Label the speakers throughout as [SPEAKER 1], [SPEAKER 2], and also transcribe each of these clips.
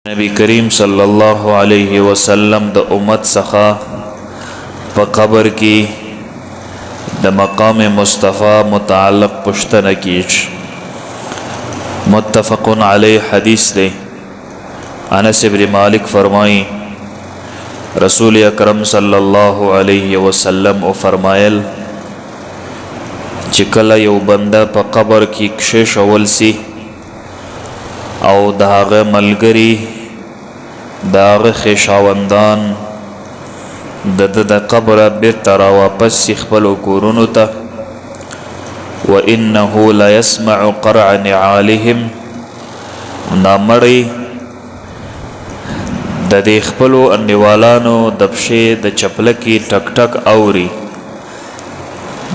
[SPEAKER 1] نبی کریم صلی الله علیه وسلم د امت څخه په قبر کې د مقام مصطفی متعلق پوښتنه کیږي. متفق علی حدیث دی. انس ابن مالک فرمایي، رسول اکرم صلی الله علیه وسلم او فرمایل چې کله یو بنده په قبر کې کښېښول سي او د هغه ملګري، د هغه خویشاوندان د ده د قبره بیرته را واپس سي خپلو کورونو ته، وانه لیسمع قرع نعالهم، دا مړی د دې خپلو انډیوالانو د پښې د چپلکې ټک ټک اوري.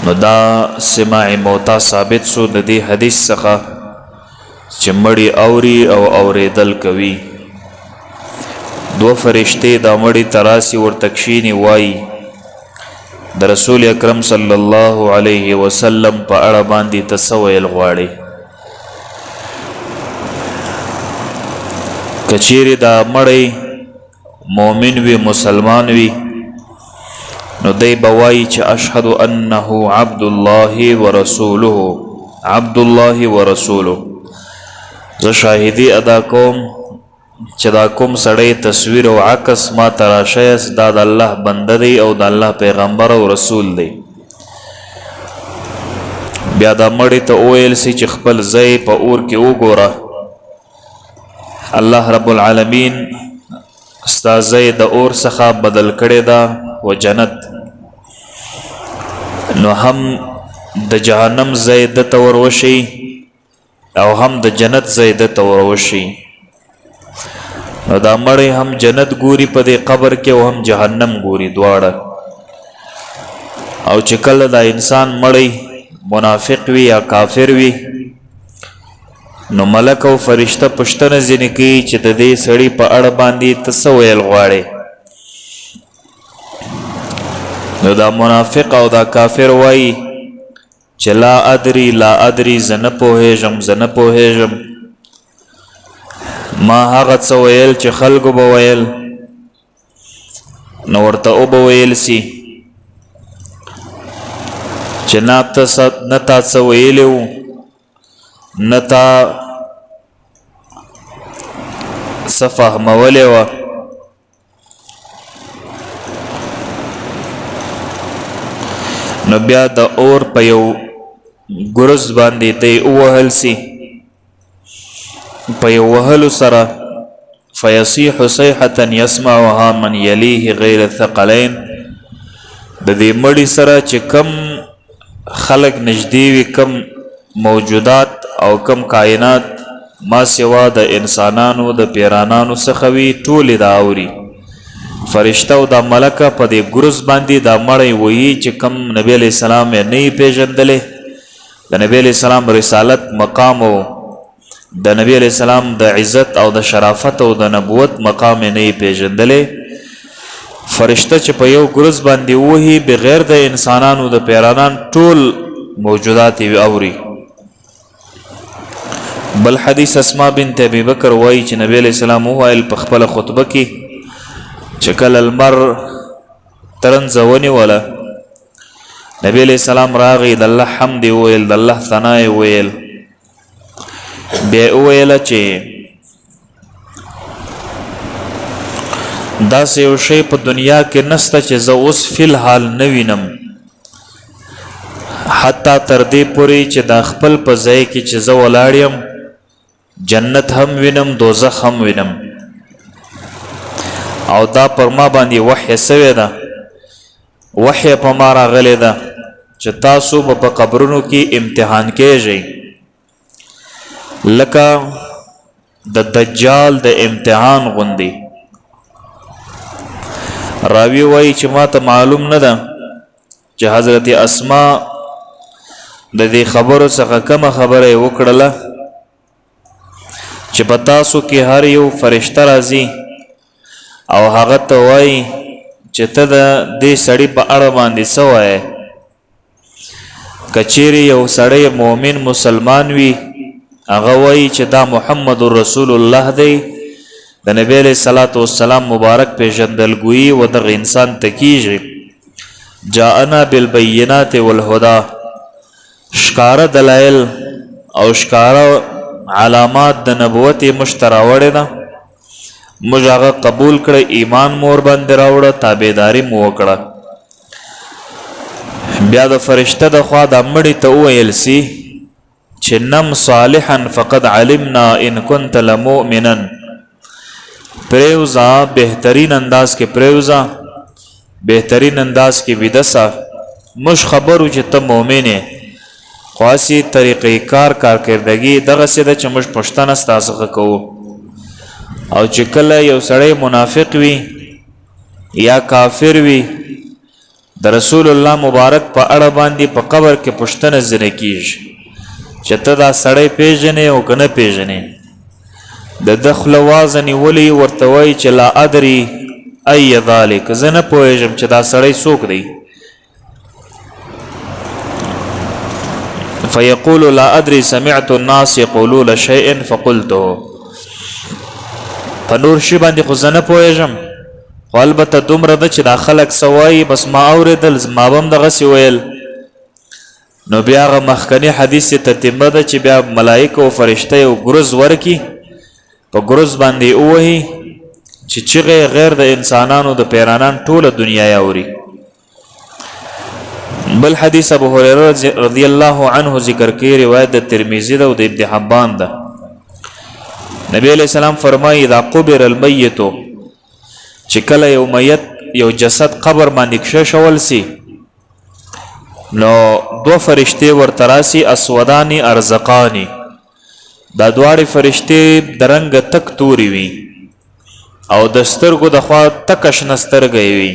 [SPEAKER 1] نو دا سماع موتا ثابت سو د دې حدیث څخه چې مړی اوري او اوریدل کوي. دوه فرشتې دا مړی تراسي ورته کښیني، وایي د رسول اکرم صلی الله علیه وسلم په اړه باندې ته څه ویل غواړې؟ که چیرې دا مړی مؤمن وي، مسلمان وي، نو دی به وایي چې اشهد انه عبد الله ورسوله، عبد الله ورسوله، زه شاهدي ادا کوم چې دا کوم سړی تصویر او عکس ما ته راشیست دا د الله بنده دی او د الله پیغمبر او رسول دی. بیا دا مړی ته وویل سي چې خپل ځای په اور کې وګوره، الله رب العالمین ستا ځای د اور څخه بدل کړی ده و جنت. نو هم د جهنم ځای ده ته وروشي او هم د جنت ځای ده ته وروشي. نو دا مړی هم جنت ګوري په دې قبر کې او هم جهنم ګوري، دواړه. او چې کله دا انسان مړی منافق وي یا کافر وي، نو ملک او فرشته پوښتنه ځینې کوي چې د دې سړي په اړه باندې ته څه ویل غواړې؟ نو دا منافق او دا کافر وایي چې لا ادري لا ادري، زه نه پوهېږم، زه نه پوهېږم، ما هغه څه ویل چې خلکو به ویل. نو ورته وبه ویل سي چې نه تا څه ویلي وو، نه تا څه فهمولې وه. نو بیا د اور په یو ګرز باندې دی ووهل سي، په یو وهلو سره فیصیح صیحة یسمعها من یلیه غیر الثقلین. د دې مړي سره چې کم خلق نږدې وي، کم موجودات او کم کائنات ما سوا د انسانانو د پیرانانو څخه وي، ټولې دا اوري. فرشته او دا ملکه په دې ګرز باندې دا مړی وهي چې کم نبی علیه السلام یې نه پېژندلی، د نبی علیه السلام رسالت مقام او د نبی علیه السلام د عزت او د شرافت او د نبوت مقام یې نه پېژندلی. فرشته چې په یو ګرز باندې وهي، بغیر د انسانانو د پیرانان ټول موجودات یې اوري. بل حدیث اسما بنت ابي بکر وایي چې نبی علیه السلام وویل په خپله خطبه کې چې کله لمر ترنځه ونیوله، نبی علیه السلام راغی، د الله حمد یې وویل، د الله ثنا یې وویل، بیا یې وویله چې داسې یو شی په دنیا کې نسته چې زه اوس فی الحال نه وینم، حتی تر دې پورې چې دا خپل په ځای کې چې زه ولاړ یم جنت هم وینم، دوزخ هم وینم، او دا پر ما باندې وحی سوې ده، وحی په ما راغلې ده چې تاسو به په قبرونو کې امتحان کیږئ لکه د دجال د امتحان غوندي. راوی وایي چې ما ته معلوم نه ده چې حضرت اسما د دې خبرو څخه کومه خبره یې وکړله چې په تاسو کې هر یو فرشته راځي او هغه ته وایي چې ته د دې سړي په اړه باندې څه وایې. کچېرې یو سړی مؤمن مسلمان وي، هغه وایي چې دا محمد رسول الله دی، د نبی علیہ الصلوۃ والسلام مبارک پیژندلګوی و دغه انسان ته کیږي. جاءنا بالبینات والهدى، ښکاره دلایل او ښکاره علامات د نبوت یې موږ ته راوړې ده، موږ هغه قبول کړه، ایمان مو ورباندې راوړه، تابعداري مو وکړه. بیا د فرشته د خوا د مړي ته وویل سي چې نم صالحا فقد علمنا ان كنت لمؤمنا، پریوزا بهترین انداز کې، پریوزا بهترین انداز کې ویده سه، موږ خبرو چې ته مؤمن یې، خو هسې طریقې کار کارکردګي دغسې ده چې موږ پوښتنه ستا څخه کوو. او چې کله یو سړی منافق وي یا کافر وي، د رسول الله مبارک په اړه باندې په قبر کې پوښتنه ځنې کیږي چې ته دا سړی پیژنې او که نه پیژنې. د ده خوله وازه نیولې ورته وایي چې لا ادري ای ذلک، زه نه پوهېږم چې دا سړی څوک دی. فیقول لا ادري سمعت الناس یقولون شیئا فقلته. په نور شي باندې خو زه نه پوهېږم، خو البته دومره ده چې دا خلک څه وایي بس ما اورېدل، ما به هم دغسې ویل. نو بیا هغه مخکنی حدیث تتمه ده چې بیا ملائکه او فرشته یو ګرز ورکي، په ګرز باندې ووهي چې چیغې غیر د انسانانو د پیرانان ټوله دنیا یې اوري. بل حدیث ابو هريره رضی الله عنه ذکر کوي، روایت د ترمذی ده او د ابن حبان ده. نبی علیہ السلام فرمایي اذا قبر المیت، چې کله یو میت یو جسد قبر باندې کښېښول سي، نو دوه فرشتې ورته راسي، اسودانی ارزقانی. دا دواړې فرشتې د رنګه تک توري وي او د سترګو د خوا تکه شنه سترګه یې وي.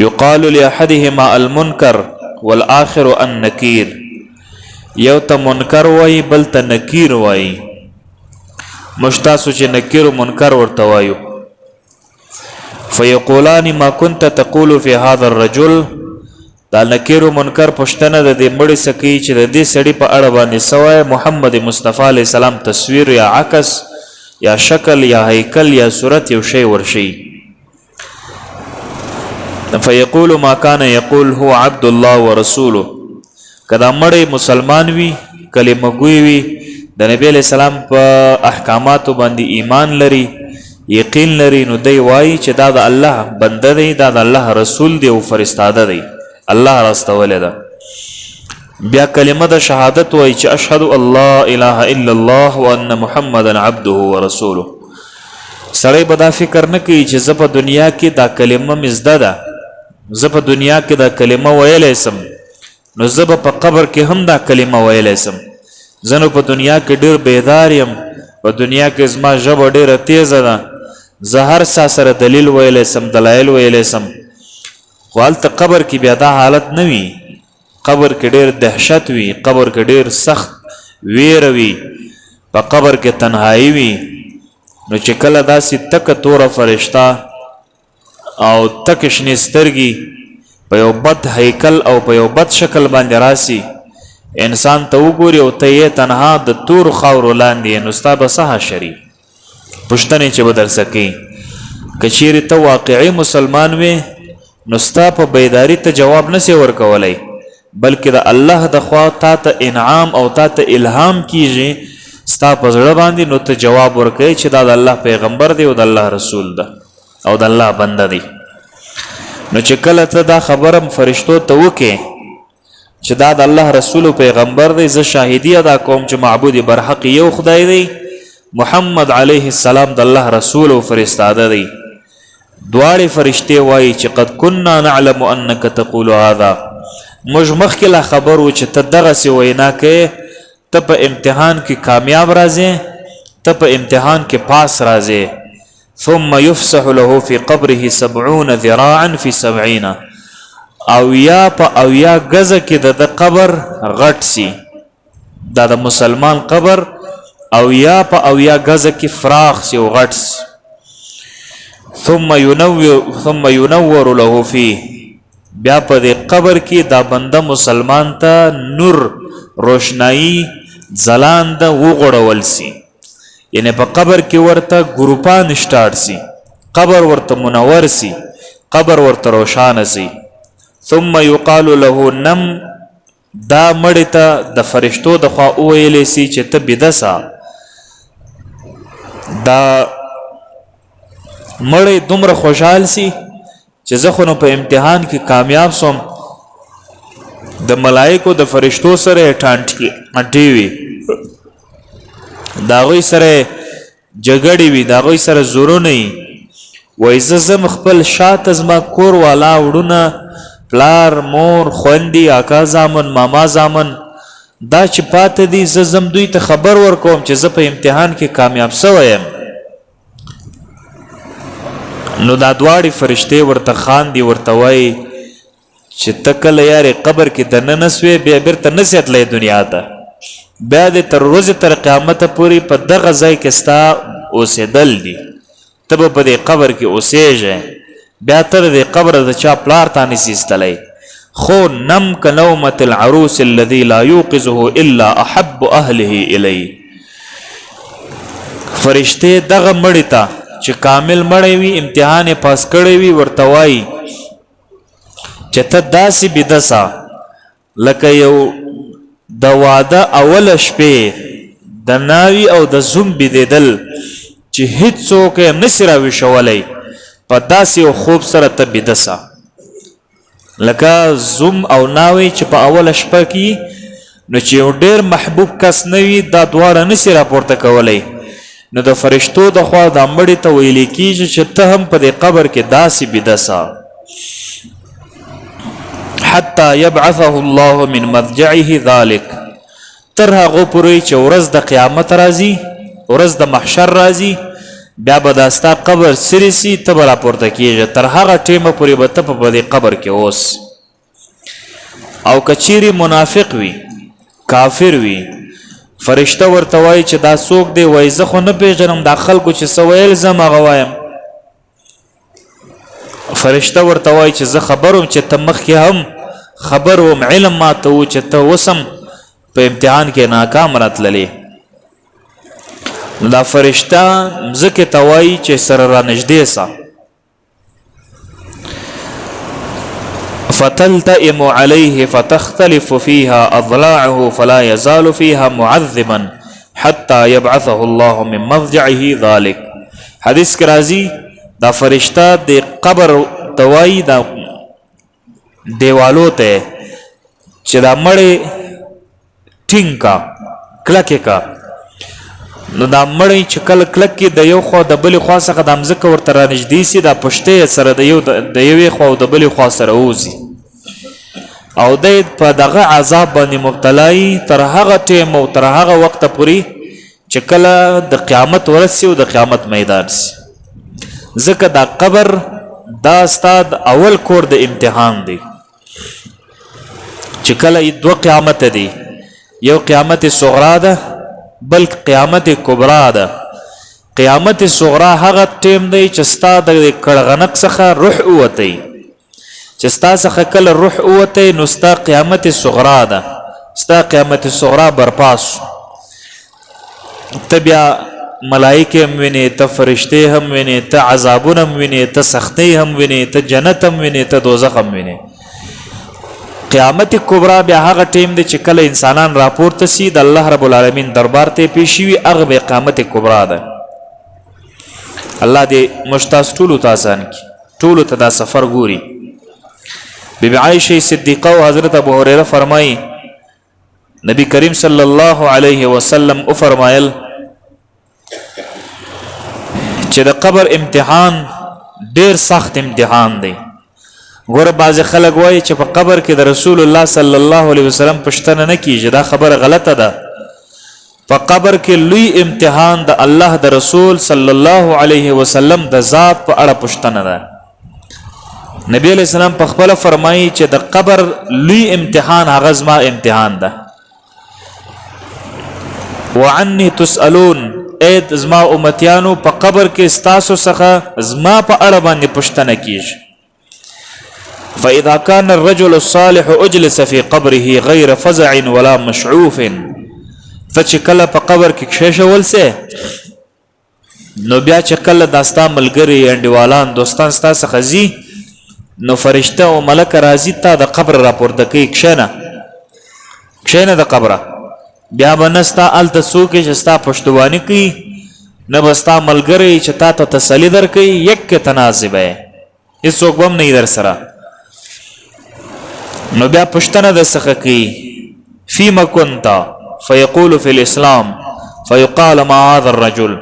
[SPEAKER 1] یقال لاحدهما المنکر والآخر النکیر، یو ته منکر وایي بل ته نکیر وایي. موږ تاسو چې نکیر او منکر ورته وایو. فیقولان ما كنت تقول في هذا الرجل، دا نکیر او منکر پوښتنه د دې مړي څخه کوي چې د دې سړي په اړه باندې څه وایي. محمد مصطفی علیه السلام تصویر یا عکس یا شکل یا هیکل یا صورت یو شی ورشي. فیقول ما کان یقول هو عبد الله ورسوله، که دا مړی مسلمان وي، کلمه ګوی وي، د نبی علیہ السلام په احکاماتو باندې ایمان لري، یقین لري، نو دی وایي چې دا د الله بنده دی، دا د الله رسول دی او فرستاده دی، الله راستولی ده. بیا کلمه د شهادت وایي چې اشهد الله اله الا الله وان محمدا عبده ورسوله. سړی به دا فکر نه کوي چې زه په دنیا کې دا کلمه مې زده ده، زه په دنیا کې دا کلمه ویلی سم، نو زه به په قبر کې هم دا کلمه ویلی سم. زه نو په دنیا کې ډېر بیدار یم، په دنیا کې زما ژبه ډېره تیزه ده، زه هر څه سره دلیل ویلی سم، دلایل ویلی سم. خو هلته قبر کې بیا دا حالت نه وي. قبر کې ډېر دهشت وي، قبر کې ډېر سخت ویره وي، په قبر کې تنهایی وي. نو چې کله داسې تکه توره فرشته او تک شنې سترګې په یو بد هیکل او په یو بد شکل باندې راسي، انسان ته وګوري او ته یې تنها د تورو خاورو لاندې یې، نو ستا به څه حشر وي؟ پوښتنې چې به درڅخه کوي. که چیرې ته واقعي مسلمان وې، نو ستا په بیداری ته جواب نسی ورکولای، بلکې د الله د خوا تا ته انعام او تا ته الهام کیږي ستا په زړه باندې، نو ته جواب ورکوې چې دا د الله پیغمبر دی او د الله رسول ده او د الله بنده دی. نو چې کله ته دا خبره فرشتو ته وکې چې دا د الله رسول او پیغمبر دی، زه شاهدی ادا کوم چې معبود برحق یو خدای دی، محمد علیه السلام د الله رسول او فرستاده دی، دواړې فرشتې وایي چې قد كنا نعلم انك تقول هذا، موږ مخکې لا خبر وو چې ته دغسې وینا کوې، ته په امتحان کې کامیاب راځې، ته په امتحان کې پاس راځې. ثم يفسح له في قبره 70 ذراعا في 70، او یا په او یا غزه کې د قبر غټ سي، دا د مسلمان قبر او یا په او یا غزه کې فراخ سي او غټ سي. ثم ينور له فيه، بیا په دې قبر کې دا بنده مسلمان ته نور روشنايي ځلانده وغوړول سي، یعنی په قبر کې ورته ګروپان سٹارټ سي، قبر ورته منور سي، قبر ورته روشانه سي. ثم يقال له نم، دا مړی ته د فرشتو د خوا وویلی سي چې ته بیده سه. دا مړی دومره خوشحال سي چې زه خو نو په امتحان کې کامیاب سوم، د ملائکو د فرشتو سره ټانټې وي، د هغوی سره جګړې وي، د هغوی سره زورونه وي. وایي زه ځم خپل شاته، زما کور والا، وړونه، پلار، مور، خوندې، اکا زامن، ماما زامن دا چې پاته دي، زه ځم دوی ته خبر ورکوم چې زه په امتحان کې کامیاب سوی یم. نو دا دواړې فرشتې ورته خاندي، ورته وایي چې ته کله یارې قبر کې دننه سوې، بیا بیرته نه سې تللی دنیا ته، بیا دې تر ورځې تر قیامته پورې په دغه ځای کې ستا اوسېدل دي، ته به په دې قبر کې اوسېږې، بیا ته د دې قبره د چا پلار تا نسی ایستلی. خو نم کنومة العروس الذي لا يوقظه الا احب اهله الیه. فرشتې دغه مړی ته چې کامل مړی وي، امتحان یې پاس کړی وي، ورته وایي چې ته داسې بیده سه لکه یو د واده اوله شپې د ناوي او د زوم بیدېدل چې هیڅوک یې نسی راویښولی، په داسې یو خوب سره ته بیده سه لکه زوم او ناوی چې په اوله شپه کې نو چې یو ډیر محبوب کس نه وي، دا دواړه نسی راپورته کولی. نو د فرشتو د خوا دا مړی ته ویل کیږي چې ته هم په دې قبر کې داسې بیده سه حتی يبعثه الله من مضجعه ذلك، تر هغو پورې چې ورځ د قیامت راځي، ورځ د محشر راځي، بیا به دا ستا قبر څیرې سي، ته به راپورته کیږې، تر هغه ټیمه پورې به ته په دې قبر کې اوس. او که چیرې منافق وي، کافر وي، فرشته ورته وایي چې دا څوک دی؟ وایي زه خو نه پېژنم، دا خلکو چې څه ویل زه هم هغه وایم. فرشته ورته وایي چې زه خبر وم چې ته مخکې هم خبر وم، علم ماته و چې ته اوس هم په امتحان کې ناکام راتللې. نو دا فرشته مځکې ته وایي چې سره رانږدې سه. فتلتئم عليه فتختلف فيها أضلاعه فلا يزال فيها معذبا حتى يبعثه الله من مضجعه ذلك. حدیث کې راځي دا فرشته د قبر ته وایي، دا دیوالو ته چې دا مړی ټینګ کا، کلک کا. نو دا مړی چې کله کلک کې د یو خوا د بلې خوا څخه د مځکه ورته رانږدې سي، دا پشتې سره د یو د یوې خوا او د بلې خوا سره ووځي، او دی په دغه عذاب باندې مبتلا وي تر هغه ټیم او تر هغه وخته پورې چې کله د قیامت ورځ سي او د قیامت میدان سي. ځکه دا قبر دا ستا د اول کور د امتحان دی، چې کله یې دوه قیامت دی، یو قیامت صغرا ده، بل قیامت کبرا ده. قیامت صغرا هغه ټیم دی چې ستا د کړغنق څخه روح ووتی، چې ستا څخه کله روح ووتی نو ستا قیامت صغرا ده، ستا قیامت صغرا برپا سو. ته بیا ملائکې هم وینې، ته فرشتې هم وینې، ته عذابونه هم وینې، ته سختۍ هم وینې، ته جنت هم وینې، ته دوزخ هم وینې. قیامت کبرا بیا هغه ټیم دی چې کله انسانان راپورته سي، د الله رب العالمین دربار ته پیش وي، هغه به قیامت کبرا ده. الله دې موږ تاسو ټولو ته آسان کړي، ټولو ته دا سفر ګوري. بی بی عائشه صدیقه او حضرت ابو هريره فرمایي نبی کریم صلی الله علیه وسلم او فرمایل چې د قبر امتحان ډیر سخت امتحان دی. ګوره بعضې خلک وایي چې په قبر کې د رسول الله صلی الله علیه وسلم پوښتنه نه کیږي، دا خبره غلطه ده. په قبر کې لوی امتحان د الله د رسول صلی الله علیه وسلم د ذات په اړه پوښتنه ده. نبی علیہ السلام په خپل فرمایي چې د قبر لوی امتحان هغه زما امتحان ده. وعني تسالون، اے زما امتیانو په قبر کې ستاسو څخه زما په اړه باندې پوښتنه کیږي. فإذا كان الرجل الصالح أجلس في قبره غير فزع ولا مشعوف، ته چې کله په قبر کې کښېښول سې نو بیا چې کله دا ستا ملګري، انډیوالان، دوستان ستا څخه ځي، نو فرشته او ملک راځي، تا د قبر راپورته کوي. کښېنه، کښېنه د قبره. بیا به نه ستا هلته څوک چې ستا پشتواني کوي، نه به ستا ملګری چې تا ته تسلي درکوي. یک کې تنازع به یې، هېڅوک به هم نه در سره. نو بیا پوښتنه د څخه کوي: فيما كنت؟ فيقول في الاسلام. فيقال ما هذا الرجل؟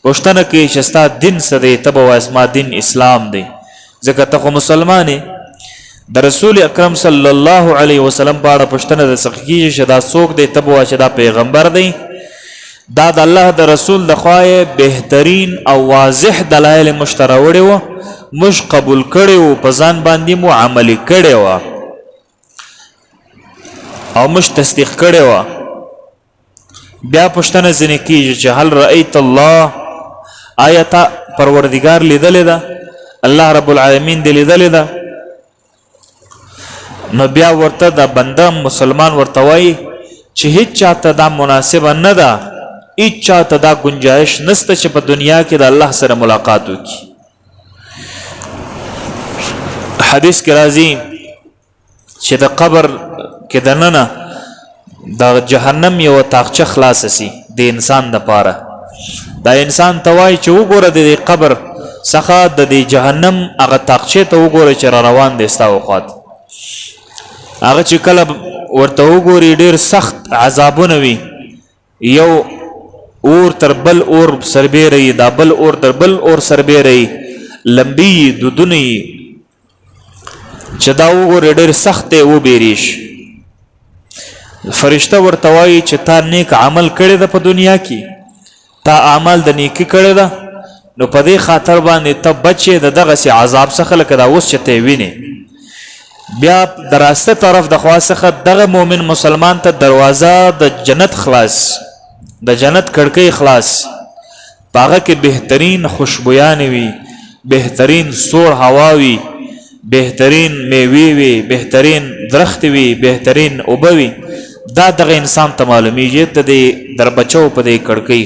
[SPEAKER 1] پوښتنه کوي چې ستا دین څه دی؟ ته به وایې زما دین اسلام دی، ځکه ته خو مسلمان یې. د رسول اکرم صلی الله علیه وسلم په اړه پوښتنه د څخه کیږي چې دا څوک دی؟ ته به وایې چې دا پیغمبر دی، دا د الله د رسول د خوا بهترین او واضح دلایل موږ ته راوړي وو، موږ قبول کړي وو، په ځان باندې مو عملي کړي وو او موږ تصدیق کړي وو. بیا پوښتنه ځینې کیږي چې هل رأیت الله؟ آیا تا پروردګار لیدلې ده؟ الله رب العالمین دې لیدلې ده؟ نو بیا ورته د بنده مسلمان ورته وایي چې هیڅ چاته دا مناسبه نه ده، هیڅ چاته دا گنجائش نسته چې په دنیا کې د الله سره ملاقات وکړي. حدیث کې راځي چې د قبر کې دننه د جهنم یو تاخچه خلاص سي د انسان د پاره. دا انسان ته وایي چې وګوره، د قبر څخه د دې جهنم هغه تاخچه ته وګوره چې را روان دی ستا وخوات. هغه چې کله ورته وګوري، ډیر سخت عذابونه وي، یو اور تر بل اور سربېره، دا بل اور تر بل اور سربېره، لمبي دودونه، چې دا وګوري ډیر سخت دی، وبېریش. فرشته ورته وایي چې تا نیک عمل کړی ده په دنیا کې، تا اعمال د نیکی کړی ده، نو په دې خاطر باندې ته بچې د دغسې عذاب څخه لکه دا اوس چې ته وینې. بیا د راسته طرف د خوا څخه دغه مؤمن مسلمان ته دروازه د جنت خلاص، د جنت کړکۍ خلاص، په هغه کې بهترین خوشبویانې وي، بهترین سوړ هوا وي، بهترین میوې وي، بهترین درخت وي، بهترین اوبه وي. دا دغه انسان ته معلومیږي ته د دربچو په دې کړکۍ.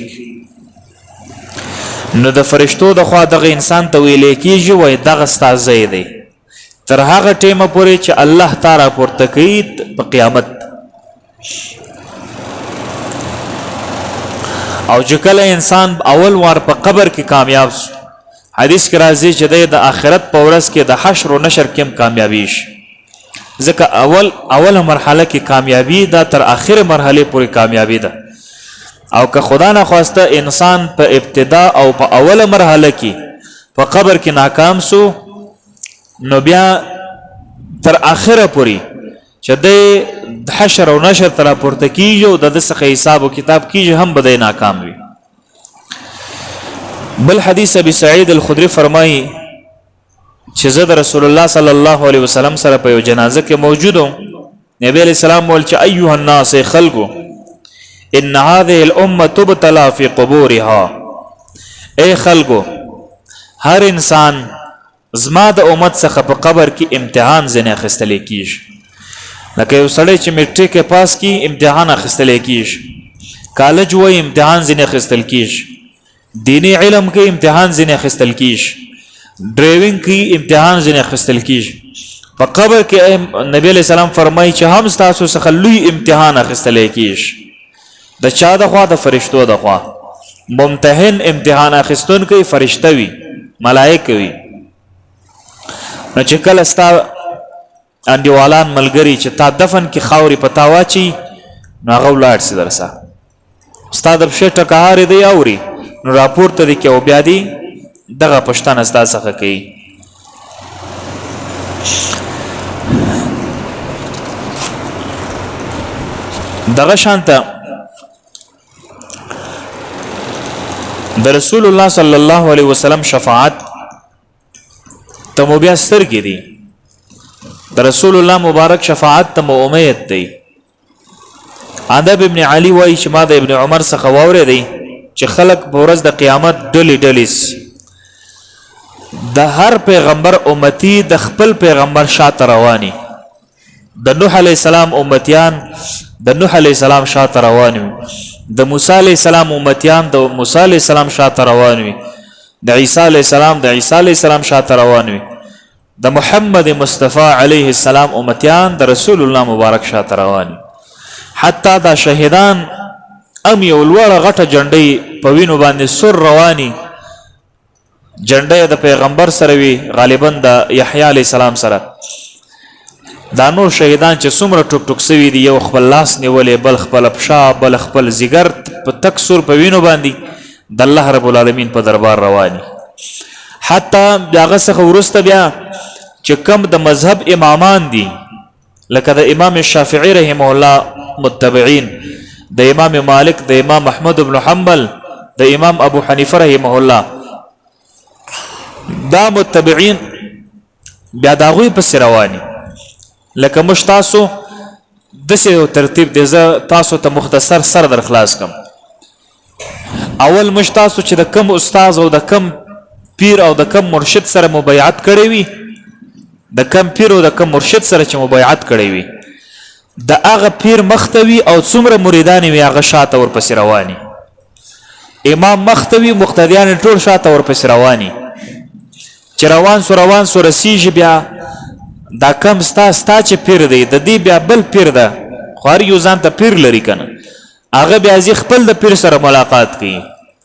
[SPEAKER 1] نو د فرشتو د خوا دغه انسان ته ویل کیږي، وای دغه ستا ځای دی تر هغه ټیمه پورې چې الله تعالی پورته کوي په قیامت. او چې کله انسان اول وار په قبر کې کامیاب سو، حدیث کې راځي چې د آخرت په ورځ کې د حشر او نشر کې هم کامیابی شي، ځکه اول اوله مرحله کې کامیابی دا تر اخره مرحله پورې کامیابی ده. او که خدا نه خواسته انسان په ابتدا او په اوله مرحله کې په قبر کې ناکام سو، نو بیا تر اخره پورې چې د حشر او نشر تر پورته کیږي او د څخه حساب او کتاب کیږي، هم به ناکام وي. بل حدیث، ابي سعید الخدری فرمایي چې زه د رسول الله صلی الله علیه وسلم سره په یو جنازه کې موجود وم. نبی علیہ السلام ول چې ایها الناس، خلقو، ان هذه الامه تبتلى في قبورها. اے خلقو، هر انسان زما د امت څخه په قبر کې امتحان ځنې اخیستل کیږي. لکه یو سړی چې میټریک پاس کی، امتحان اخیستل کیږي، کالج وای، امتحان ځنې اخیستل کیږي، دینی علم کې امتحان ځنې اخیستل کیږي، ډرایوینګ کې امتحان ځنې اخیستل کیږي. په قبر کې نبی علیہ السلام فرمایي چې هم تاسو څخه لوی امتحان اخیستل کیږي. د چا د خوا؟ د فرشتو د خوا. ممتحن، امتحان اخیستون کوي فرشته وي، ملائکه وي. نو چې کله ستا انډیوالان، ملګری چې تا دفن کې خاورې پتا واچي، نو هغه ولاړ سي درسه، ستا د پښې ټکهارې دی اوري، نو راپورته دی کې او بیا دی دغه پښتنه ستا څخه کوي. دغه شانته د رسول الله صلی الله علیه وسلم شفاعت ته مو بیا سترګې دي، د رسول الله مبارک شفاعت ته مو امید دی. ادب ابن علی وایي چې ما د ابن عمر څخه واورېدی چې خلک په ورځ د قیامت ډلې ډلې، د هر پیغمبر امتی د خپل پیغمبر شاته رواني. د نوح علی السلام امتیان د نوح علی السلام شاته روان وي، د موسی علی السلام امتیان د موسی علی السلام شاته روان وي، د عیسی علی السلام د عیسی علی السلام شاته روان وي، د محمد مصطفی علیه السلام امتیان د رسول الله مبارک شاته روان وي. حتی دا شهیدان ام یو لوړه غټه جنډۍ په وینو باندې سر رواني، جنډه د پیغمبر سره وي، غالبا د یحیی علی السلام سره. دا نور شهیدان چې څومره ټوک ټوک سوي دي، یو خپل لاس نیولې، بل خپل پښه، بل خپل ځیګر په تک سور په وینو باندې د الله رب العالمین په دربار رواني. حتی دغه څخه وروسته بیا چې کم د مذهب امامان دي، لکه د امام شافعي رحمه الله متبعین، د امام مالک، د امام احمد بن حنبل، د امام ابو حنیفه رحمه الله دا متبعین بیا د هغوی پسې رواني. لکه موږ تاسو داسې یو ترتیب دی، زه تاسو ته مختصر سر در خلاص کم. اول موږ تاسو چې د کم استاد او د کم پیر او د کم مرشد سره مبیعت کړی وي، د کم پیر او د کم مرشد سره چې مبیعت کړی وي، د هغه پیر مخته وي او څومره مریدان وي هغه شاته ورپسې رواني. امام مخته وي، مقتدیان ټول شاته ورپسې رواني. چې روان سو روان سو رسیږي بیا دا کم ستا ستا چې پیر دی، د دې بیا بل پیر ده، خو هر یو ځان ته پیر لري کنه. هغه بیا ځي خپل د پیر سره ملاقات کوي،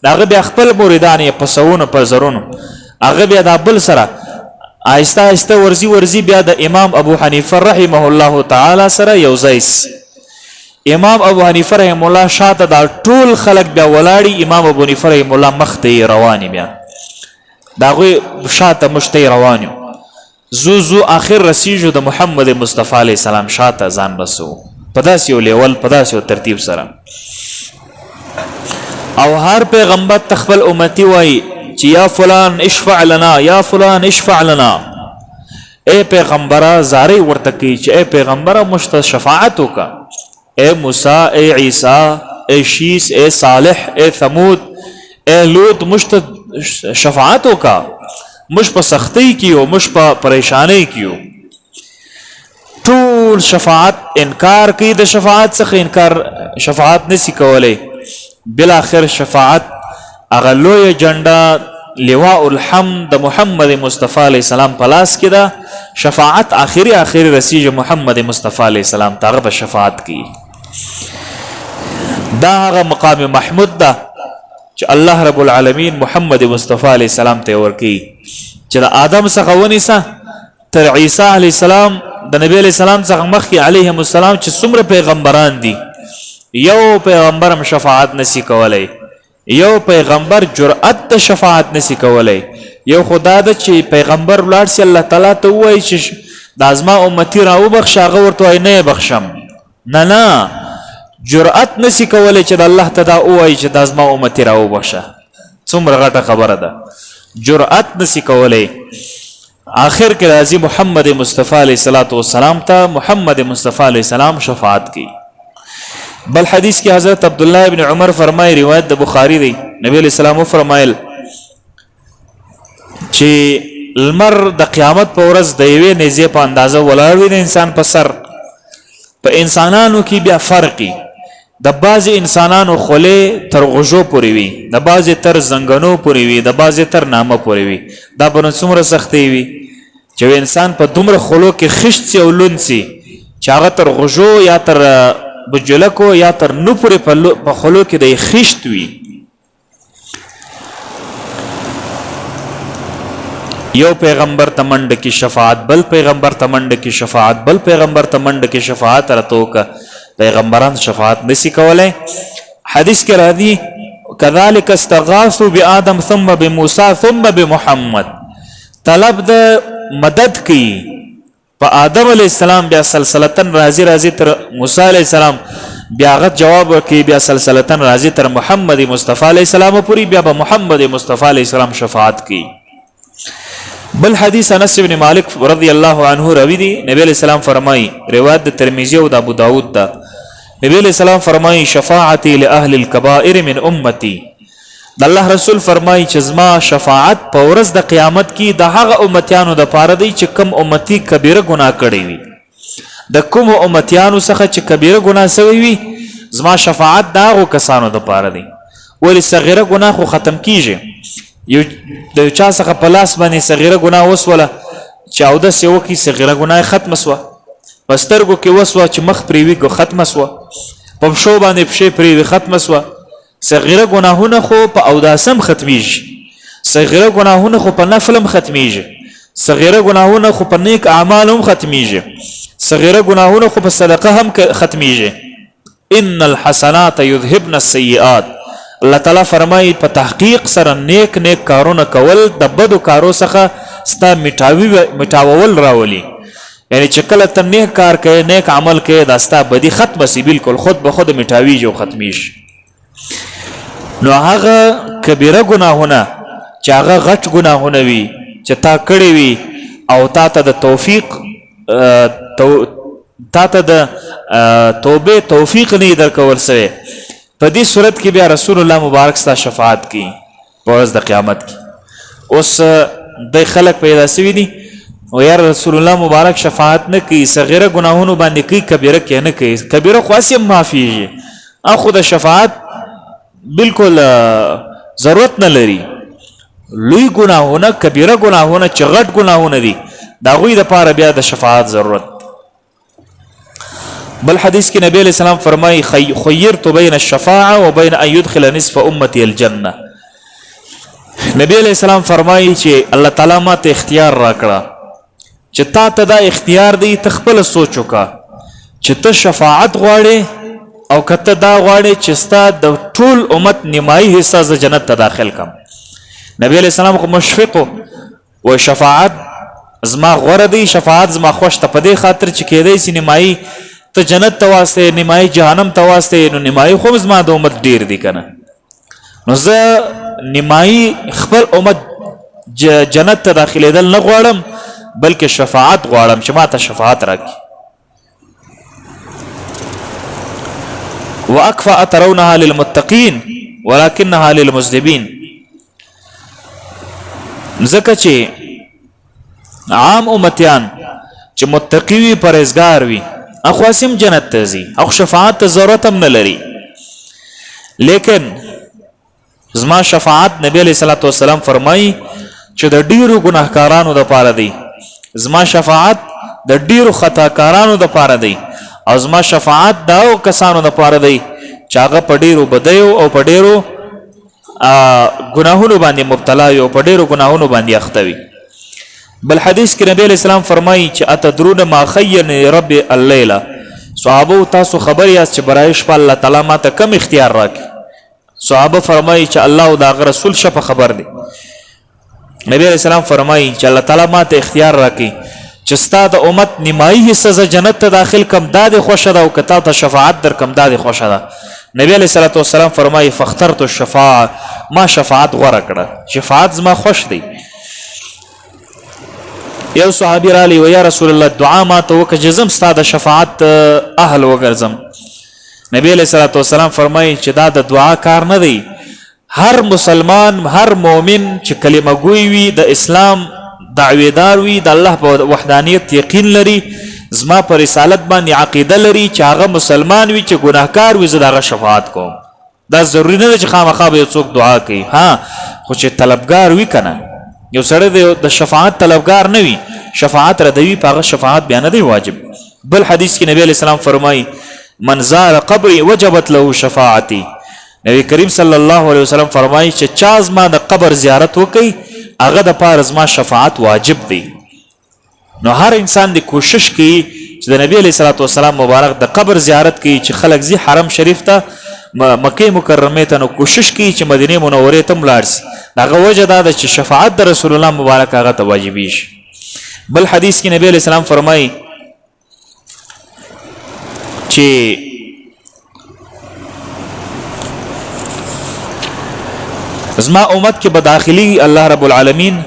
[SPEAKER 1] هغه بیا خپل مریدان یې په سوونو په زرونو، هغه بیا دا بل سره آهسته آهسته ورځي ورځي بیا د امام ابو حنیفه رحمه الله تعالی سره یو ځای. امام ابو حنیفه رحمه الله شاته دا ټول خلک بیا ولاړي، امام ابو حنیفه رحمه الله مخته یې رواني، بیا د هغوی شاته موږ ته یې روان یو، زو زو آخر رسیږو د محمد مصطفی علیه السلام شاته ځان رسو، په داسې یو لیول، په داسې یو ترتیب سره. او هر پیغمبر ته خپل امتی وایي چې یا فلان اشفع لنا، یا فلان اشفع لنا. اے پیغمبره زارۍ ورته کوي چې اے پیغمبره موږ ته شفاعت وکړه. اے موسی، اے عیسی، اے شیس، اے صالح، اے ثمود، اے لوط، موږ ته شفاعت وکړه، موږ په سختۍ کې یو، موږ په پریشانۍ کې یو. ټول شفاعت انکار کوي، د شفاعت څخه انکار، شفاعت نسی کولی. بالاخر شفاعت هغه لویه جنډه لواء الحمد د محمد مصطفی علیه السلام په لاس کې ده. شفاعت آخري آخري رسیږي محمد مصطفی علیه السلام ته، هغه به شفاعت کوي. دا هغه مقام محمود ده چې الله رب العالمین محمد مصطفی علیه السلام ته ورکوي، چې د آدم څخه ونیسه تر عیسی علیه السلام، د نبی علیه السلام څخه مخکې علیهم السلام چې څومره پیغمبران دي، یو پیغمبر هم شفاعت نسی کولی، یو پیغمبر جرأت د شفاعت نسی کولی. یو خدا ده چې پیغمبر ولاړ سي الله تعالی ته ووایي چې دا زما امتي راوبخښه، هغه ورته وایي نه یې بخښم. نه نه، جرأت نسی کولی چې د الله ته دا ووایي چې دا زما امتي راوبخښه. څومره غټه خبره ده، جرأت نسی کولی. آخر کې راځي محمد مصطفی علیه الصلاۃ والسلام ته، محمد مصطفی علیه السلام شفاعت کوي. بل حدیث کې حضرت عبد الله ابن عمر فرمایي، روایت د بخاری دی، نبی علیہ السلام فرمایل چې لمر د قیامت په ورځ د یوې نیزې په اندازه ولاړ وي د انسان په سر. په انسانانو کې بیا فرقي، د بعضې انسانانو خولې تر غوږو پورې وي، د بعضې تر زنګنو پورې وي، د بعضې تر نامه پورې وي. دا به نو څومره سختۍ وي چې انسان په دومره خولو کې خشت سي او لوند سي چې هغه تر غوږو یا تر بجلکو یا تر نو پورې په خولو کې دی خشت وي. یو پیغمبر ته منډه کې شفاعت، بل پیغمبر ته منډه کې شفاعت، بل پیغمبر ته منډه کې شفاعت راته وکړه. پیغمبران شفاعت نسی کولای. حدیث کې راځي کذالک استغاثوا بآدم ثم بموسی ثم بمحمد، طلب د مدد کوي په آدم علیه السلام، بیا سلسلتن راځي راځي تر موسی علیه السلام، بیا هغه جواب ورکوي، بیا سلسلتن راځي تر محمد مصطفی علیه السلام پورې، بیا به محمد مصطفی علیه السلام شفاعت کوي. بل حدیث انس بن مالک رضی الله عنه راوی دی، نبی علیہ السلام فرمایي، روایت د ترمذی او د ابو داود ده، نبی علیہ السلام فرمایي شفاعتي لاهل الكبائر من امتي. د الله رسول فرمایي چې زما شفاعت په ورځ د قیامت کې د هغه امتیانو د پاره دی چې کم امتی کبیره ګناه کړی وي، د کوم امتیانو څخه چې کبیره ګناه سوی وي، زما شفاعت د هغو کسانو دپاره دی. ولې صغیره ګناه خو ختم کیږي. یو د یو چا څخه په لاس باندې صغیره ګناه وسوله چې اودس یې وکړي، صغیره ګناه یې ختمه سوه. په سترګو کې وسوه چې مخ پرې وي، ختمه سوه. په پښو باندې پښې پرې وي، ختمه سوه. صغیره ګناهونه خو په اوداسم ختمیږي، صغیره ګناهونه خو په نفل هم ختمیږي، صغیره ګناهونه خو په نیک اعمال هم ختمیږي، صغیره ګناهونه خو په صدقه هم ختمیږي. ان الحسنات یذهبن السیئات. الله تعالی فرمایي په تحقیق سره نیک نیک کارونه کول د بدو کارو څخه ستا مټاوي مټاول راولي. یعنی چې کله ته نیک کار کوې، نیک عمل کوې، دا ستا بدی ختمه سي، بالکل خود به خود مټاویږي او ختمیږي. نو هغه کبیره ګناهونه چې هغه غټ ګناهونه وي چې تا کړی وي او تا ته د توفیق تا ته د توبې توفیق نه درکول سوی، په دې صورت کې بیا رسول الله مبارک ستا شفاعت کوي په ورځ د قیامت کې. اوس د خلک پیدا سوي دي او یا رسول الله مبارک شفاعت نه کوي، صغیره ګناهونو باندې کوي، کبیره کې نه کوي. کبیره خو هسې هم معافیږي، اخو د شفاعت بالکل ضرورت نه لري. لوی ګناهونه، کبیره ګناهونه چې غټ ګناهونه دي، د هغوی دپاره بیا د شفاعت ضرورت. بل حدیث کې نبی علیہ السلام فرمایي خیرت بین الشفاعه وبین ان يدخل نصف امتی الجنه. نبی علیہ السلام فرمایي چې الله تعالی ما ته اختیار راکړه چې تا ته دا اختیار دی، ته خپل سوچ وکړه چې ته شفاعت غواړې او که ته دا غواړې چې ستا د ټول امت نیمایي حصه زه جنت ته داخل کم. نبی علیہ السلام خو مشفق و، شفاعت زما غوره دی، شفاعت زما خوښ ته، په دې خاطر چې کېدای سي نیمایي ته جنت ته واسطې، نیمایي جهنم ته واسطې، نو نیمایي خو زما د امت ډیر دی که نه، نو زه نیمایي خپل امت جنت ته داخلېدل نه غواړم، بلکې شفاعت غواړم چې ما ته شفاعت راکړي. واکفأ ترونها للمتقین ولكنها للمذنبین. ځکه چې عام امتیان چې متقی وي، پرهیزګار وي، اخو هسې هم جنت ته ځي، اخو شفاعت ته ضرورت هم نه لري. لیکن زما شفاعت نبی علیہ الصلوۃ والسلام فرمایي چې د ډیرو ګناهکارانو د پاره دی، زما شفاعت د ډیرو خطاکارانو د پاره دی، او زما شفاعت د هغو کسانو د پاره دی چې هغه په ډیرو بدیو او په ډیرو ګناهونو باندې مبتلا وي او په ډیرو ګناهونو باندې اخته وي. بل حدیث کې نبی علیہ السلام فرمایي چې اتدرون ما خیرنی رب الليله. صحابه تاسو خبر یاست چې برای شپه الله تعالی ما ته کم اختیار راکړي. صحابه فرمایي چې الله او د هغه رسول شپه خبر دی. نبی علیہ السلام فرمایي چې الله تعالی ما ته اختیار راکړي چې ستا د امت نیمایي حصه زه جنت ته داخل کم، دا دې خوښه ده، او که تا ته شفاعت در کم، دا دې خوښه ده. نبی علیہ الصلوۃ والسلام فرمایي فاخترت الشفاعه، ما شفاعت غوره کړه، شفاعت زما خوښ دی. یو صحابي رالی و یا رسول الله دعا ما ته وکړه چې زم ستا د شفاعت اهل وګرځم. نبی علیہ الصلوۃ والسلام فرمایي چې دا د دعا کار نه دی. هر مسلمان، هر مؤمن چې کلمه ګوی وي، د اسلام دعویدار وي، د الله په وحدانیت یقین لري، زما پر رسالت باندې عقیده لري، چې هغه مسلمان وي چې ګناهکار وي، زه د هغه شفاعت کوم. دا ضروري نه ده چې خامخا به یو څوک دعا کوي، ها خو چې طلبګار وي که نه، یو سړی د شفاعت طلبګار نه وي، شفاعت ردوي، په هغه شفاعت بیا نه دی واجب. بل حدیث کې نبی علیہ السلام فرمایي من زار قبري وجبت له شفاعتي. نبی کریم صلی الله علیه وسلم فرمایي چې چا زما د قبر زیارت وکړي هغه د پاره زما شفاعت واجب دی. نو هر انسان دی کوشش کوي چې د نبی علیہ الصلوۃ والسلام مبارک د قبر زیارت کوي، چې خلک ځي حرم شریف ته، مکه مکرمه ته، نو کوشش کوي چې مدینه منوره ته لاړ سي. دغه وجه دا ده چې شفاعت د رسول الله مبارک هغه ته واجبي شي. بل حدیث کې نبی علیہ السلام فرمایي چې زما امت کې به داخلي الله رب العالمین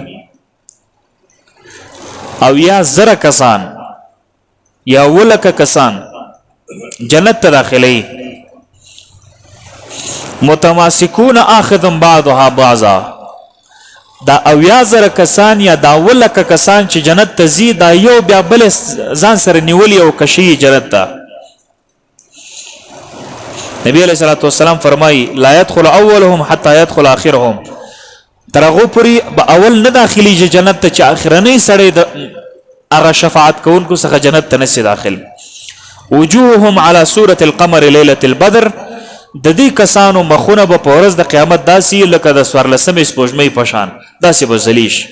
[SPEAKER 1] او یا زره کسان یا ولکه کسان جنت ته داخلي، متماسکون اخذ بعضها بعضا. دا اویا زره کسان یا دا ولکه کسان چې جنت ته ځي، دا یو بیا بل ځان سره نیولي او کشي جنت ته. نبی علیہ الصلوۃ والسلام فرمایي، لا يدخل اولهم حتى يدخل اخرهم، تر هغه پورې به اول نه داخليږي جنت ته چې اخرنۍ سړی د هغه شفاعت کوونکو څخه جنت ته نسی داخل. وجوههم على صورة القمر ليله البدر، د دې کسانو مخونه به په ورځ د قیامت داسې لکه د 14مې سپوږمۍ په شان داسې به ځلیږي.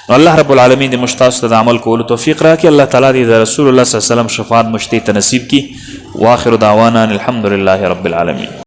[SPEAKER 1] نو الله رب العالمین دې موږ تاسو ته د عمل کولو توفیق راکړي. الله تعالی دې د رسول الله صلی الله علیه وسلم شفاعت مشته ته نصیب کړي. واخر دعوانا الحمدلله رب العالمین.